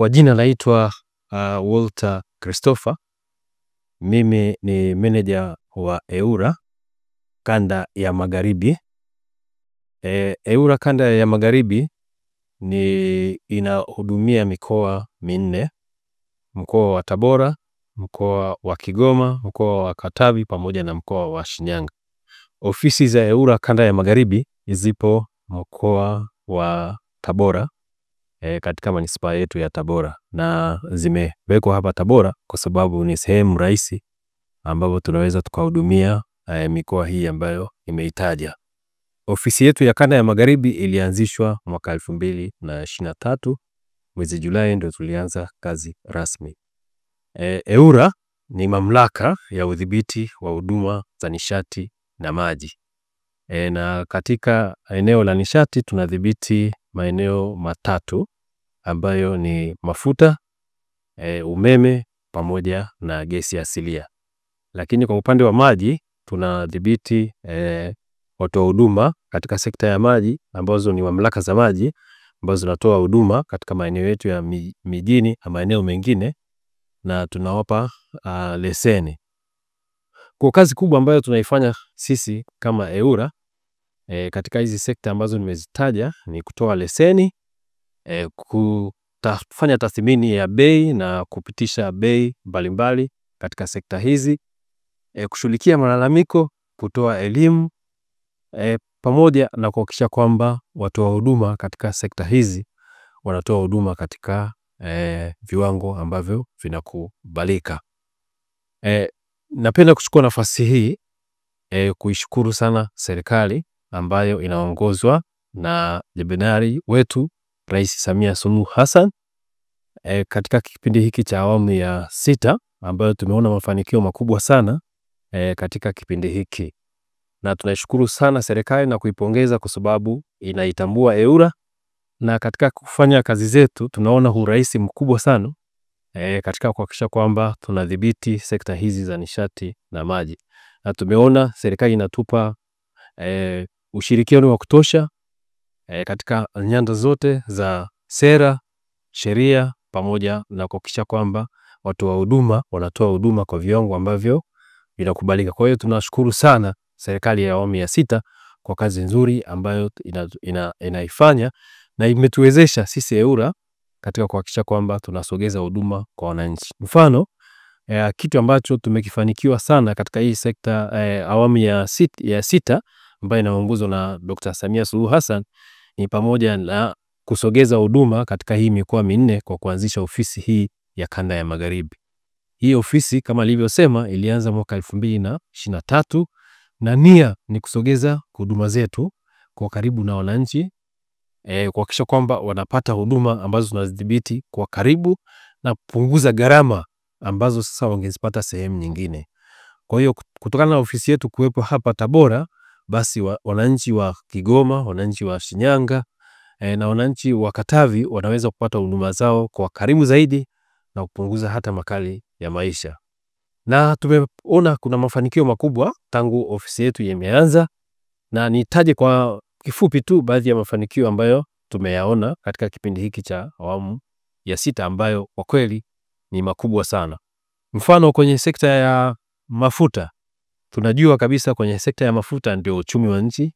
Kwa jina naitwa Walter Christopher. Mimi ni meneja wa EWURA kanda ya Magharibi. EWURA kanda ya Magharibi ni inahudumia mikoa minne: mkoa wa Tabora, mkoa wa Kigoma, mkoa wa Katavi pamoja na mkoa wa Shinyanga. Ofisi za EWURA kanda ya Magharibi zipo mkoa wa Tabora, katika manispaa yetu ya Tabora, na zimewekwa hapa Tabora kwa sababu ni sehemu rahisi ambapo tunaweza tukahudumia mikoa hii ambayo nimeitaja. Ofisi yetu ya kanda ya Magharibi ilianzishwa mwaka 2023 mwezi Julai ndio tulianza kazi rasmi. EWURA ni mamlaka ya udhibiti wa huduma za nishati na maji. Na katika eneo la nishati tunadhibiti maeneo matatu ambayo ni mafuta, umeme pamoja na gesi asilia. Lakini kwa upande wa maji tunadhibiti watoa huduma katika sekta ya maji ambazo ni mamlaka za maji ambazo zinatoa huduma katika maeneo yetu ya mijini na maeneo mengine, na tunawapa leseni. Kwa kazi kubwa ambayo tunaifanya sisi kama EWURA katika hizi sekta ambazo nimezitaja ni kutoa leseni, kufanya tathmini ya bei na kupitisha bei mbalimbali katika sekta hizi, kushughulikia malalamiko, kutoa elimu, pamoja na kuhakikisha kwamba watoa huduma katika sekta hizi wanatoa huduma katika viwango ambavyo vinakubalika. Napenda kuchukua nafasi hii kuishukuru sana serikali ambayo inaongozwa na jemedari wetu Rais Samia Suluhu Hassan katika kipindi hiki cha awamu ya 6 ambayo tumeona mafanikio makubwa sana katika kipindi hiki. Na tunaishukuru sana serikali na kuipongeza kwa sababu inaitambua EWURA, na katika kufanya kazi zetu tunaona urahisi mkubwa sana katika kuhakikisha kwamba tunadhibiti sekta hizi za nishati na maji. Na tumeona serikali inatupa ushirikiano wa kutosha katika nyanda zote za sera, sheria pamoja na kuhakikisha kwamba watoa huduma wanatoa huduma kwa viwango ambavyo vinakubalika. Kwa hiyo tunashukuru sana serikali ya awamu ya 6 kwa kazi nzuri ambayo inaifanya na imetuwezesha sisi EWURA katika kuhakikisha kwamba tunasogeza huduma kwa wananchi. Mfano, kitu ambacho tumekifanikiwa sana katika hii sekta awamu ya 6 ambayo inaongozwa na Dr. Samia Suluhu Hassan ni pamoja na kusogeza huduma katika hii mikoa minne kwa kuanzisha ofisi hii ya kanda ya Magharibi. Hii ofisi kama nilivyosema ilianza mwaka 2023 na nia ni kusogeza huduma zetu kwa karibu na wananchi, kuhakikisha kwamba wanapata huduma ambazo tunazidhibiti kwa karibu na kupunguza gharama ambazo sasa wangezipata sehemu nyingine. Kwa hiyo kutokana na ofisi yetu kuwepo hapa Tabora, basi wananchi wa Kigoma, wananchi wa Shinyanga na wananchi wa Katavi wanaweza kupata huduma zao kwa karibu zaidi na kupunguza hata makali ya maisha. Na tumeona kuna mafanikio makubwa tangu ofisi yetu imeanza, na nitaje kwa kifupi tu baadhi ya mafanikio ambayo tumeyaona katika kipindi hiki cha awamu ya 6 ambayo kwa kweli ni makubwa sana. Mfano, kwenye sekta ya mafuta, tunajua kabisa kwenye sekta ya mafuta ndio uchumi wa nchi,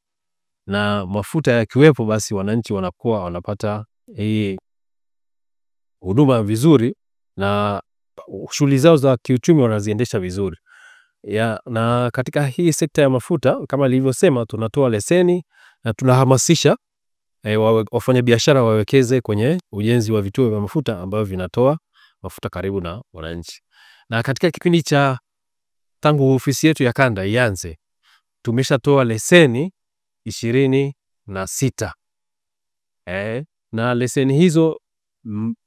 na mafuta yakiwepo basi wananchi wanakuwa wanapata hii huduma vizuri na shughuli zao za kiuchumi wanaziendesha vizuri. Na katika hii sekta ya mafuta kama nilivyosema, tunatoa leseni na tunahamasisha wafanyabiashara wawekeze kwenye ujenzi wa vituo vya mafuta ambavyo vinatoa mafuta karibu na wananchi. Na katika kipindi cha tangu ofisi yetu ya kanda ianze, tumeshatoa leseni 26. Na leseni hizo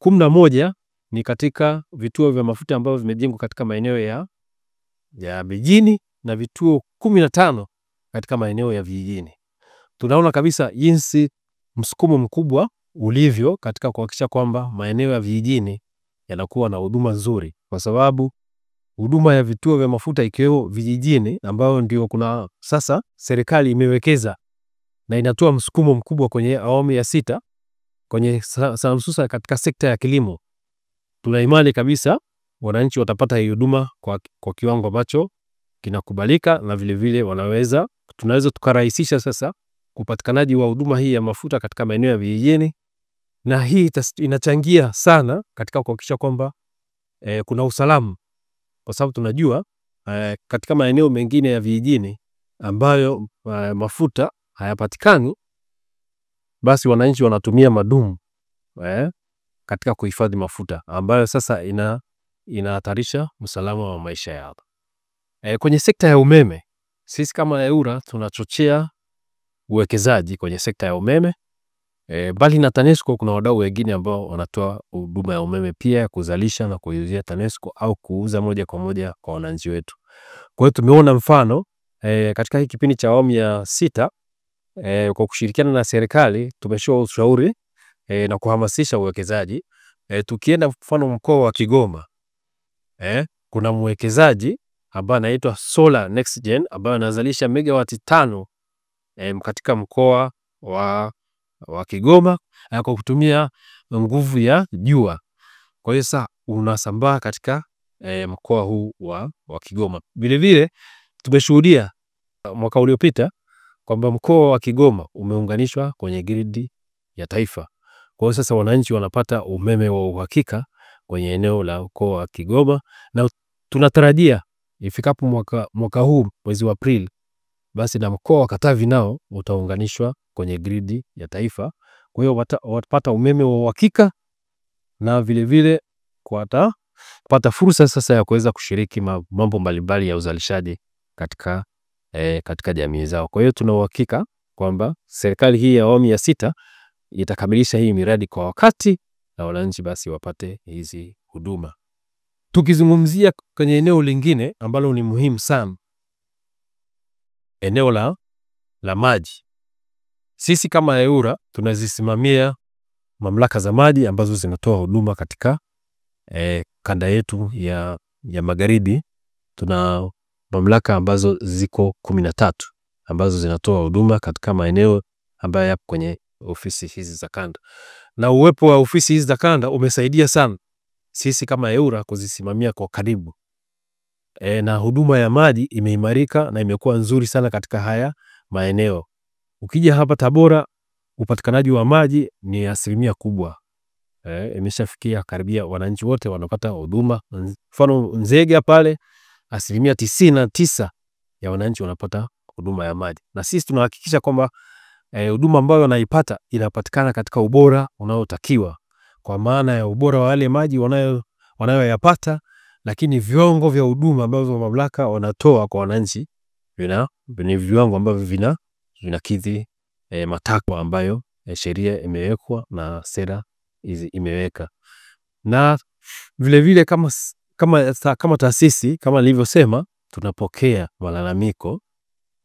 11 ni katika vituo vya mafuta ambavyo vimejengwa katika maeneo ya mijini na vituo 15 katika maeneo ya vijijini. Tunaona kabisa jinsi msukumo mkubwa ulivyo katika kuhakikisha kwamba maeneo ya vijijini yanakuwa na huduma nzuri, kwa sababu huduma ya vituo vya mafuta ikiwemo vijijini ambayo ndio kuna sasa serikali imewekeza na inatoa msukumo mkubwa kwenye awamu ya 6 kwenye hususan katika sekta ya kilimo. Tuna imani kabisa wananchi watapata hii huduma kwa kiwango ambacho kinakubalika, na vile vile tunaweza tukarahisisha sasa upatikanaji wa huduma hii ya mafuta katika maeneo ya vijijini, na hii inachangia sana katika kuhakikisha kwamba kuna usalama, kwa sababu tunajua katika maeneo mengine ya vijijini ambayo mafuta hayapatikani, basi wananchi wanatumia madumu katika kuhifadhi mafuta ambayo sasa inahatarisha usalama wa maisha yao. Kwenye sekta ya umeme, sisi kama EWURA tunachochea uwekezaji kwenye sekta ya umeme. Mbali na TANESCO kuna wadau wengine ambao wanatoa huduma ya umeme pia kuzalisha na kuiuzia TANESCO au kuuza moja kwa moja kwa wananchi wetu. Kwa hiyo tumeona mfano katika hii kipindi cha awamu ya 6 kwa kushirikiana na serikali tumeshoa ushauri na kuhamasisha uwekezaji. Tukienda mfano mkoa wa Kigoma, kuna mwekezaji ambaye anaitwa Solar Next Gen ambaye anazalisha megawati 5 katika mkoa wa Kigoma kwa kutumia nguvu ya jua. Kwa hiyo sasa unasambaa katika mkoa huu wa Kigoma. Vile vile tumeshuhudia mwaka uliopita kwamba mkoa wa Kigoma umeunganishwa kwenye gridi ya taifa. Kwa hiyo sasa wananchi wanapata umeme wa uhakika kwenye eneo la mkoa wa Kigoma, na tunatarajia ifikapo mwaka huu mwezi wa Aprili basi na mkoa wa Katavi nao utaunganishwa kwenye gridi ya taifa. Kwa hiyo watapata umeme wa uhakika na vile vile watapata fursa sasa ya kuweza kushiriki mambo mbalimbali ya uzalishaji katika jamii zao. Kwa hiyo tuna uhakika kwamba serikali hii ya awamu ya 6 itakamilisha hii miradi kwa wakati na wananchi basi wapate hizi huduma. Tukizungumzia kwenye eneo lingine ambalo ni muhimu sana, eneo la maji. Sisi kama EWURA tunazisimamia mamlaka za maji ambazo zinatoa huduma katika kanda yetu ya magharibi. Tuna mamlaka ambazo ziko 13 ambazo zinatoa huduma katika maeneo ambayo yapo kwenye ofisi hizi za kanda. Na uwepo wa ofisi hizi za kanda umesaidia sana sisi kama EWURA kuzisimamia kwa karibu. Na huduma ya maji imeimarika na imekuwa nzuri sana katika haya maeneo. Ukija hapa Tabora, upatikanaji wa maji ni asilimia kubwa. Imeshafikia karibia wananchi wote wanapata huduma. Mfano Nzega pale 99% ya wananchi wanapata huduma ya maji. Na sisi tunahakikisha kwamba huduma ambayo wanaipata inapatikana katika ubora unaotakiwa, kwa maana ya ubora wa yale maji wanayoyapata, lakini viwango vya huduma ambazo mamlaka wanatoa kwa wananchi ni viwango ambavyo vinakidhi matakwa ambayo sheria imewekwa na sera hizi imeweka. Na vile vile kama taasisi, kama nilivyosema, tunapokea malalamiko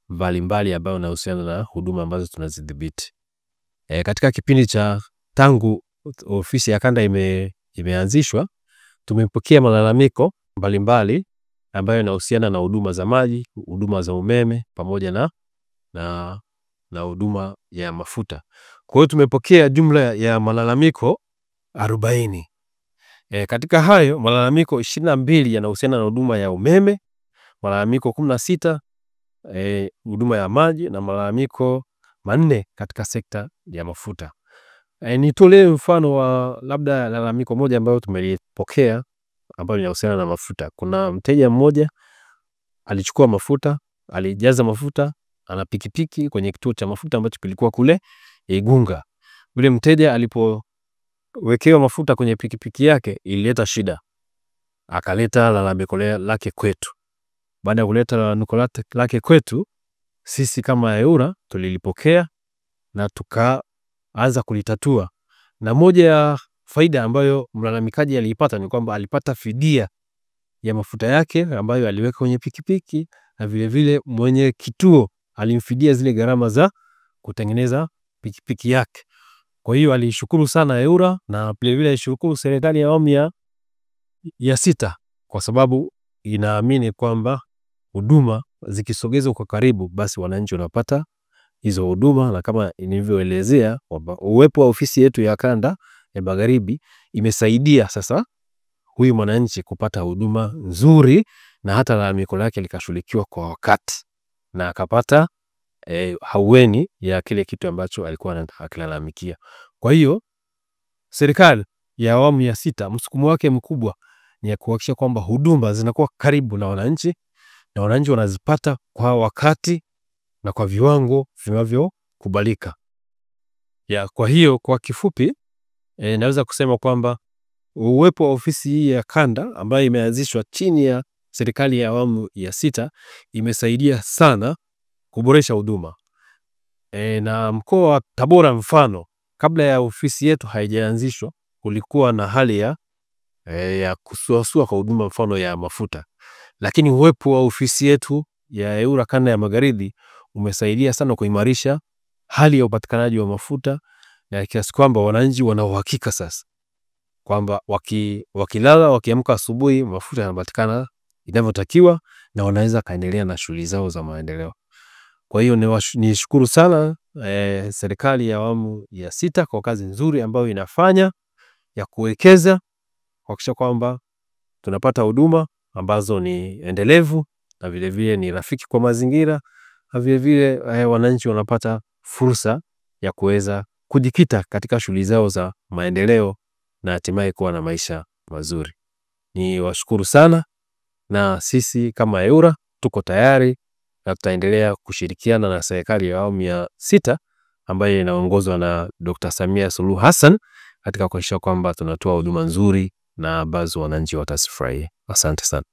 mbalimbali ambayo yanahusiana na huduma ambazo tunazidhibiti. Katika kipindi cha tangu ofisi ya kanda imeanzishwa, tumepokea malalamiko mbalimbali ambayo yanahusiana na huduma za maji, huduma za umeme pamoja na huduma ya mafuta. Kwa hiyo tumepokea jumla ya malalamiko 40. Katika hayo malalamiko 22 yanahusiana na huduma ya umeme, malalamiko 16 huduma ya maji na malalamiko 4 katika sekta ya mafuta. Nitolee mfano wa labda lalamiko moja ambayo tumelipokea ambayo linahusiana na mafuta. Kuna mteja mmoja alichukua mafuta, alijaza mafuta, ana pikipiki kwenye kituo cha mafuta ambacho kilikuwa kule Igunga. Yule mteja alipowekewa mafuta kwenye pikipiki yake ilileta shida. Akaleta lalamiko lake kwetu. Baada ya kuleta lalamiko lake kwetu, sisi kama EWURA tulilipokea na tukaanza kulitatua. Na moja ya faida ambayo mlalamikaji aliipata ni kwamba alipata fidia ya mafuta yake ambayo aliweka kwenye pikipiki, na vile vile mwenye kituo alimfidia zile gharama za kutengeneza pikipiki yake. Kwa hiyo alishukuru sana EWURA na vile vile alishukuru serikali ya awamu ya 6 kwa sababu inaamini kwamba huduma zikisogezwa kwa karibu basi wananchi wanapata hizo huduma. Na kama nilivyoelezea kwamba uwepo wa ofisi yetu ya kanda ya magharibi imesaidia sasa huyu mwananchi kupata huduma nzuri na hata lalamiko lake likashughulikiwa kwa wakati na akapata haueni ya kile kitu ambacho alikuwa akilalamikia. Kwa hiyo serikali ya awamu ya 6 msukumo wake mkubwa ni ya kuhakikisha kwamba huduma zinakuwa karibu na wananchi na wananchi wanazipata kwa wakati na kwa viwango vinavyokubalika. Kwa hiyo kwa kifupi naweza kusema kwamba uwepo wa ofisi hii ya kanda ambayo imeanzishwa chini ya serikali ya awamu ya 6 imesaidia sana kuboresha huduma. Na mkoa wa Tabora mfano, kabla ya ofisi yetu haijaanzishwa kulikuwa na hali ya kusuasua kwa huduma mfano ya mafuta. Lakini uwepo wa ofisi yetu ya EWURA kanda ya Magharibi umesaidia sana kuimarisha hali ya upatikanaji wa mafuta, na kiasi kwamba wananchi wana uhakika sasa kwamba wakilala wakiamka asubuhi mafuta yanapatikana inavyotakiwa na wanaweza kaendelea na shughuli zao za maendeleo. Kwa hiyo nishukuru sana serikali ya awamu ya 6 kwa kazi nzuri ambayo inafanya ya kuwekeza kuhakikisha kwamba tunapata huduma ambazo ni endelevu na vile vile ni rafiki kwa mazingira, na vile vile wananchi wanapata fursa ya kuweza kujikita katika shughuli zao za maendeleo na hatimaye kuwa na maisha mazuri. Niwashukuru sana, na sisi kama EWURA tuko tayari na tutaendelea kushirikiana na serikali ya awamu ya 6 ambayo inaongozwa na Dr. Samia Suluhu Hassan katika kuhakikisha kwamba tunatoa huduma nzuri na ambazo wananchi watazifurahia. Asante sana.